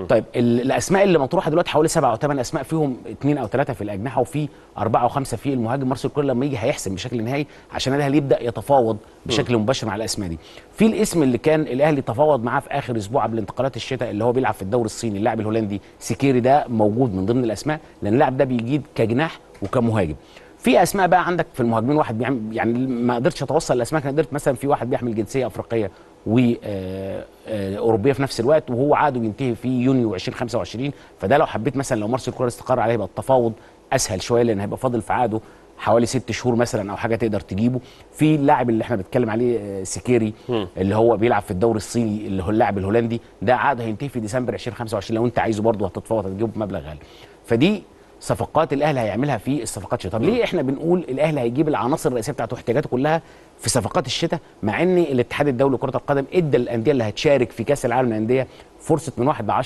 طيب الاسماء اللي مطروحة دلوقتي حوالي 7 او 8 اسماء، فيهم 2 او 3 في الاجنحة وفي 4 او 5 في المهاجم. مارسيل كولر لما يجي هيحسم بشكل نهائي عشان الاهلي يبدا يتفاوض بشكل مباشر مع الاسماء دي. في الاسم اللي كان الاهلي تفاوض معاه في اخر اسبوع قبل انتقالات الشتاء اللي هو بيلعب في الدوري الصيني، اللاعب الهولندي سيكيري، ده موجود من ضمن الاسماء لان اللاعب ده بيجيد كجناح وكمهاجم. في اسماء بقى عندك في المهاجمين، واحد بيعمل يعني ما قدرتش اتوصل لاسماء، كان قدرت مثلا في واحد بيحمل جنسية افريقية واوروبيه في نفس الوقت وهو عقده بينتهي في يونيو 2025، فده لو حبيت مثلا لو مارسيل كولر استقر عليه يبقى التفاوض اسهل شوية لان هيبقى فاضل في عقده حوالي 6 شهور مثلا او حاجة تقدر تجيبه. في اللاعب اللي احنا بنتكلم عليه سيكيري اللي هو بيلعب في الدوري الصيني اللي هو اللاعب الهولندي، ده عقده هينتهي في ديسمبر 2025، لو انت عايزه برضه هتتفاوض هتجيبه بمبلغ غالي. فدي صفقات الاهلي هيعملها في الصفقات الشتاء. طب ليه احنا بنقول الاهلي هيجيب العناصر الرئيسية بتاعته واحتياجاته كلها في صفقات الشتاء، مع ان الاتحاد الدولي لكرة القدم ادى الاندية اللي هتشارك في كاس العالم للاندية فرصة من 1 ل 10